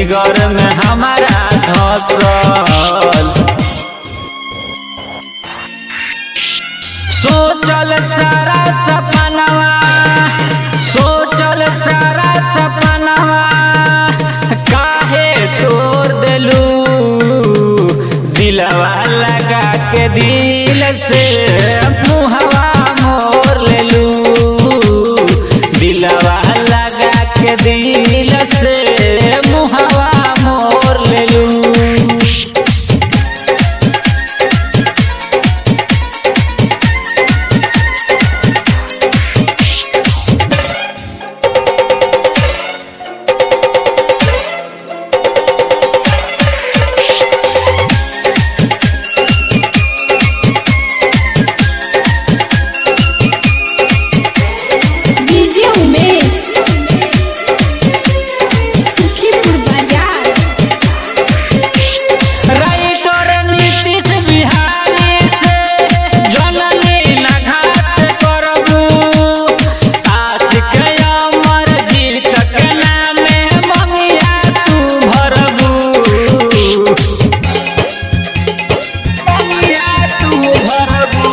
जिगर में हमारा धसल। सोचल सारा सपनवा, सोचल सारा सपनवा काहे तोड़ देलू। दिलवा लगा के दिल से मुहवा मोर लेलू। दिलवा लगा के दिल से मुहवा मोर लेलू। डीजे उमेश, सुखीपुर बाजार। राइटर नीतीश बिहारी से जननी नघात करबू। आशिक अमर जीत के नामे मंगिया तू भरबू। मंगिया तू भरबू।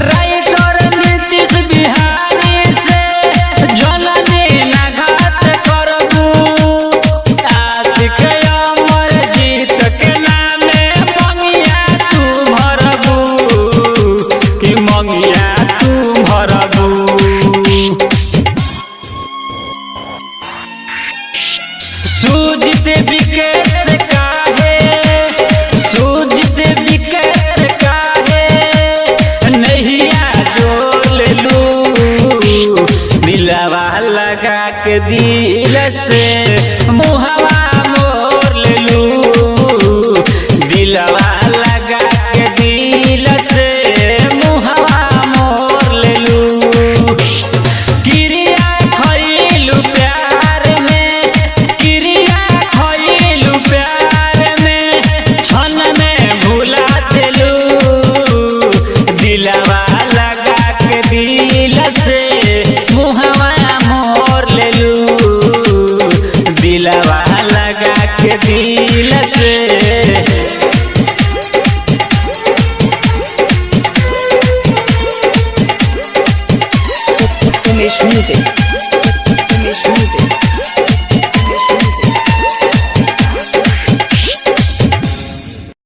राइटर नीतीश बिहारी से जननी नघात करबू। आशिक अमर जीत के नामे मंगिया तू भरबू। कि मंगिया तू भरबू। सूजित विकेश काहे, सूजित विकेश काहे नैया जोड़ लू। दिलवा लगा के दिल से मुहवा मोर लेलू। दिलवा लगा के दिल से मुहवा मोर लेलू। क्रिया खइलू प्यार में, क्रिया खइलू प्यार में, क्षण में भुला देलू। दिलवा लगा के दिल से मुहवा मोर लेलू। दिलवा लगा के दिल से। Umesh Music. Umesh Music.